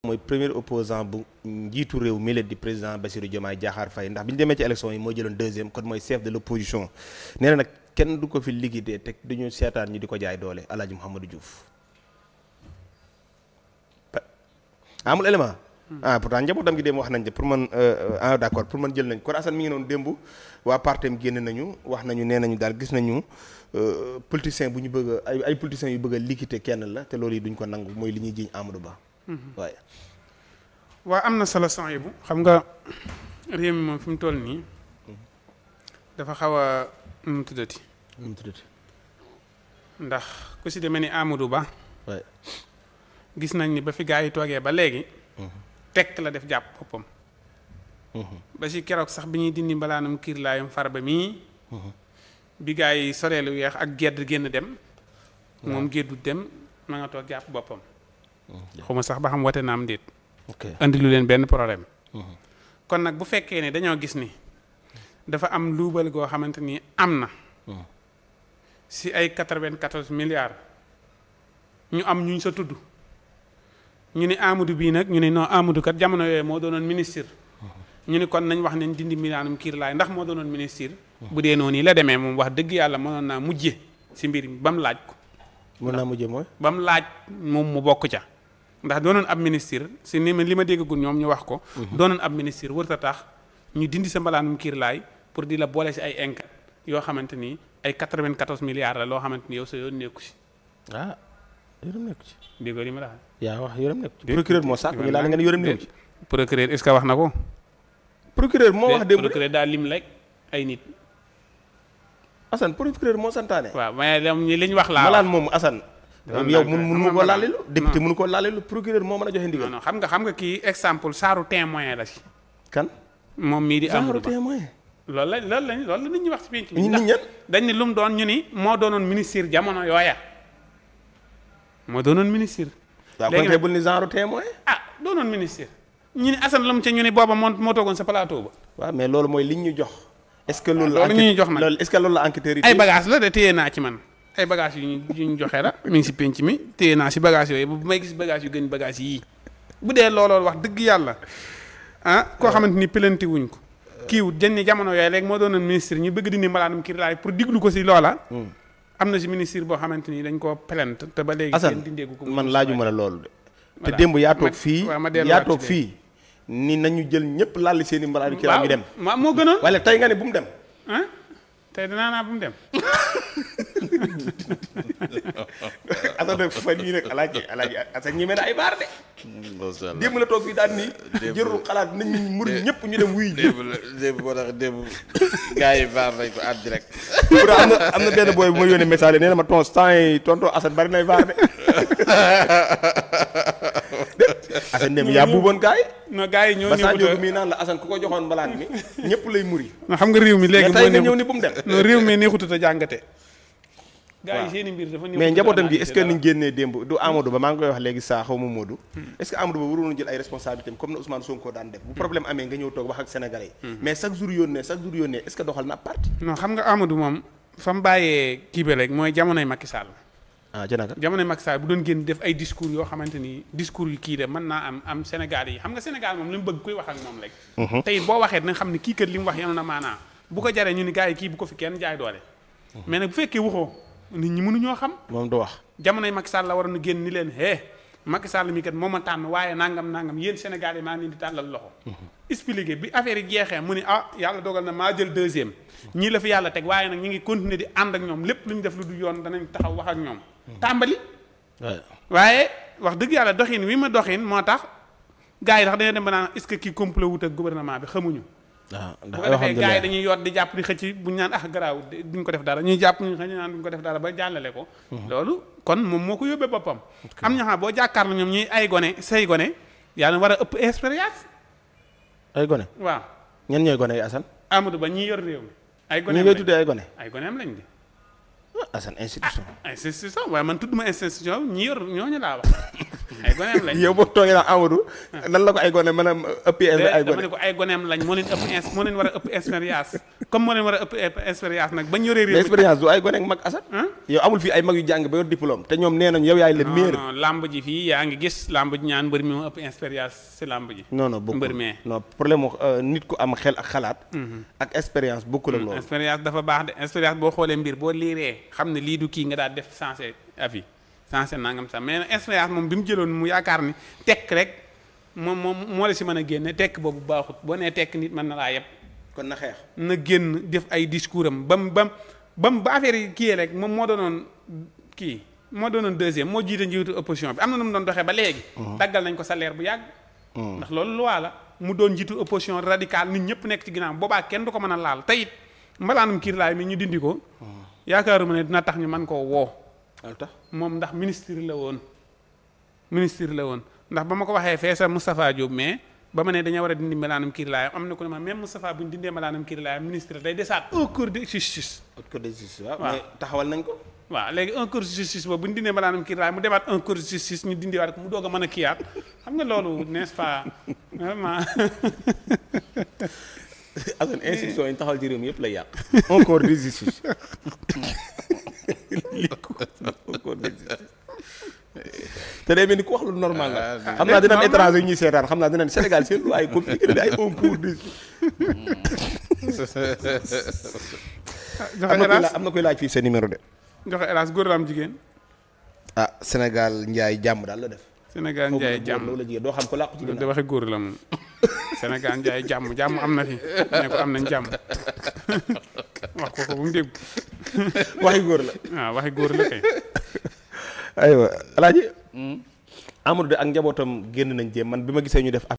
mooy premier opposant bu njiitu réew mi di président Bassirou Diomaye Diakhar Faye ndax bi ñu demee ci élection yi moo jëloon deuxième kon mooy chef de l'opposition nee na nag kenn du ko fi liquider te duñu seetaan ñu di ko jaay doole El Hadj Mouhamadou Diouf amul élément. Pourtant njabootam gi dem wax nañ de pour man d'accord pour man jël nañ kon Assane mi ngi noonu démb waa partem génn nañu wax nañu nee nañu daal gis nañu politicien bu ñu bëgg ay politiciens yu bëgg a liquider kenn la te loolu yi duñ ko nangu mooy li ñuy jiiñ Amadou Ba. waaye. waa am na solo son yi bu xam nga réew mi moom fi mu toll nii dafa xaw a nu mu tuddati ndax ku si demee ni Amadou Ba. waaye. gis nañ ni ba fi gaa yi toogee ba léegi. tekk la def jàpp boppam. ba si keroog sax bi ñuy dindi mbalaanam kiir laayam Farba mii. bi gaa yi soreelu weex ak gedd génn dem. moom géddu dem ma nga toog jàpp boppam. xawma sax ba xam wate na am déet. andi lu leen benn problème. kon nag bu fekkee ne dañoo gis ni dafa am luubal goo xamante ni am na. si ay 94 milliards. ñu am ñu sa tudd. ñu ni Amadou bii nag ñu ne non Amadou kat jamono yooyu moo doonoon ministre. ñu ni kon nañ wax ne dindi mbalaanam kiir laay ndax moo doonoon ministre. bu dee noonu yi la demee moom wax dëgg yàlla mënoon naa mujje si mbir mi ba mu laaj ko. mën naa mujje mooy. ba mu laaj moom mu bokk ca. ndax doonoon ab ministre si ni li ma déggagul ñoom ñu wax ko. doonoon ab ministre wër ta tax ñu dindi sa mbalaanum kiir laay pour di la boole si ay enquête yoo xamante ni ay 94 milliards la loo xamante ni yow sa yoon nekku si. yërëm nekku ci. déggoo li ma la yaa wax yërëm nekku ci. procureur moo sàkk ñu laal nga ne yërëm nekku ci. procureur est-ce que wax na ko. procureur moo wax démb. procureur daal lim rek ay nit. Assane procureur moo santaane. waaw mais li ñu wax laa. malaan moom Assane. yow mënu ko laalilu député mënu ko laalilu procureur moo mën a joxe ndigal. non xam nga kii exemple saaru témoin la si. kan. moom mii di Amadou Ba saaru témoin. loolu la nit ñi wax si penc mi. nit ñan dañ ni lu mu doon ñu ni moo doonoon ministre jamono yooya. moo doonoon ministre. léegi nag bul ni genre témoin. doonoon ministre. ñu ni Assane Lam ca ñu ni booba moo toogoon sa plateau ba. waaw mais loolu mooy liñ ñu jox. est-ce que loolu la ñu jox nag loolu est-ce que loolu la enquêteur yi. ay bagages la de téye naa ci man ay bagages yu ñu joxe la mi ngi si penc mi téye naa si bagages yooyu bu may gis bagages yu gën bagages yii. bu dee looloo wax dëgg yàlla koo xamante ni pelanti wuñ ko. kiiwut jën ni jamono yooyu léegi moo doonoon ministre ñu bëgg dindi mbalaanum kii laay pour diglu ko si loola. am na si ministre boo xamante ni dañ koo plainte te ba léegi. kenn dindeegu ko man laajuma la loolu de. te démb yaa toog fii ni nañu jël ñëpp laal seen i mbalaanu kii ñu dem. waaw moo gënoon. wala tey nga ne bu mu dem. tey dinaa naa bu mu dem. Assane nag fan yii nag alaaji Assane ñeme na ay baar de. démb la toog fii daal ni jërul xalaat nañ ñu mur ñëpp ñu dem wuy ji. démb moo tax démb gars yi baar nañ ko en direct. am na benn booy bu ma yónnee message nee na ma tonton Assane bari nay baar de. Assane dem yaa buuboon gars yi. non gars yi ñoo ba Sadio mii naan la Assane ku ko joxoon mbalaan mi ñëpp lay muri. non xam nga réew mi léegi tey nga ñëw ni bu mu dem. non réew mi neexutut a jàngate. gars yi seen i mbir dafa mais njabootam gi est-ce que niñ génnee démb du Amadou Ba maa ngi koy wax léegi saa xaw ma Modou. est-ce que Amadou Ba waroon jël ay responsabilités comme na Ousmane Sonko daan def bu problème amee nga ñëw toog wax ak sénégalais yi. mais chaque jour yónnee est-ce que doxal na ab parti. non xam nga Amadou moom fa mu bàyyee kii bi rek mooy jamonoy Macky Sall. jënaka jamonoy Macky Sall bu doon génn def ay discours yoo xamante ni discours yu kii de mën naa am Sénégal yi xam nga Sénégal moom li mu bëgg kuy wax ak moom rek. tey boo waxee dina xam ne kii kat li mu wax yenoon na maanaa bu ko jaree ñu ni gars yi kii bu ko fi kenn jaay doole. mais nag bu fekkee waxoo nit ñi mënuñoo xam. moom du wax. jamonoy Macky Sall la waroon a génn ni leen Macky Sall mi kat moo ma tànn waaye nangam yéen Sénégal yi maa ngi leen di tàllal loxo. expliqué bi affaire yi jeexee mu ni yàlla dogal na maa jël deuxième ñii la fi yàlla teg waaye nag ñu ngi continuer di ànd ak ñoom lépp lu ñu def lu du yoon danañ taxaw wax ak ñoom. tàmbali. waaye wax dëgg yàlla doxin wi ma doxin moo tax gars yi ndax dañoo dem ba naan est-ce que kii complot wut ak gouvernement bi xamuñu. ndax bu ko defee gars yi dañuy yoot di jàpp di xëcc bu ñu naan garaaw duñ ko def dara ñuy jàpp ñu xëy naan duñ ko def dara ba jàllale ko. loolu kon moom moo ko yóbbee boppam. am ñoo xam boo jàkkaarloo ñoom ñuy ay gone say gone yàlla war a ëpp expérience. ay gone. waaw ñenn ñooy gone yi Assane. Amadou Ba ñi yor réew mi. ay gone ñi ngay tuddee ay gone. ay goneem lañ di. Assane institution. institution waaye man tudduma institution ñi yor ñooñu laa wax ay goneem lañ. yow boo toogee naan Amadou. lan la ko ay gone maanaam ëpp ay dama ne ko ay goneem lañ moo leen war a ëpp expérience comme moo leen war a ëpp expérience nag bañ yoree réew mi. expérience du ay gone ak mag Assane. yow amul fii ay mag yu jàng ba yor diplôme te ñoom nee nañ yow yaay le meilleur. non lamb ji fii yaa ngi gis lamb ji ñaan mbër mi moo ëpp expérience si lamb ji. non non bokkul mbër mee non problème mu nit ku am xel ak xalaat. ak expérience bokkul ak loolu. expérience dafa baax de expérience boo xoolee mbir boo liiree xam ne lii du kii nga daal def sensé avis sensé nangam sax mais expérience moom bi mu jëloon mu yaakaar ni tekk rek moom moo la si mën a génne tekk boobu baaxut boo nee tekk nit mën na laa yeb. kon na xeex. na génn def ay discours am ba affaire yi kii rek moom moo doonoon deuxième moo jiite njiitu opposition bi am na nu mu doon doxee ba léegi. daggal nañ ko salaire bu yàgg. ndax loolu loi la mu doon njiitu opposition radical nit ñëpp nekk ci ginnaaw boobaa kenn du ko mën a laal te it mbalaanum kiir laay mi ñu dindi ko. yaakaaruma ne dina tax ñu mën koo woo. tax moom ndax ministre la woon ndax ba ma ko waxee fee sa Moustapha Diop mais ba ma ne dañoo war a dindi mbalaanum kiir laay am na ko ne ma même Moustapha bu ñu dindee mbalaanum kiir laay ministre day desaat au cours de justice. waaw mais taxawal nañ ko. waaw léegi un cours de justice boobu bu ñu dindee mbalaanum kiir laay mu demaat un cours de justice ñu dindiwaat ko mu doog a mën a kiiyaat xam nga loolu n'est-ce pas vraiment. Assane institution yi ñu taxawal ci réew mi yëpp lay yàq. un cours de justice. te day mel ni ku wax lu normal la. xam naa dinañ étranger yu ñuy seetaan xam naa dinañ Sénégal seen lu ay compliqué ay un cours de. am na koy laaj fii sa numéro de. joxe hélas góor la am jigéen. Sénégal njaay jàmm daal la def. Sénégal njaay jàmm la jigéen doo xam ko làqu ci da waxe góor la moom. Sénégal njaay jàmm am na fi ne ko am nañ jàmm wax ko bu mu dégg. waxi góor la. waaw waxi góor la kay. aywa Alaaji Amadou de ak njabootam génn nañ jéem man bi ma gisee ñu def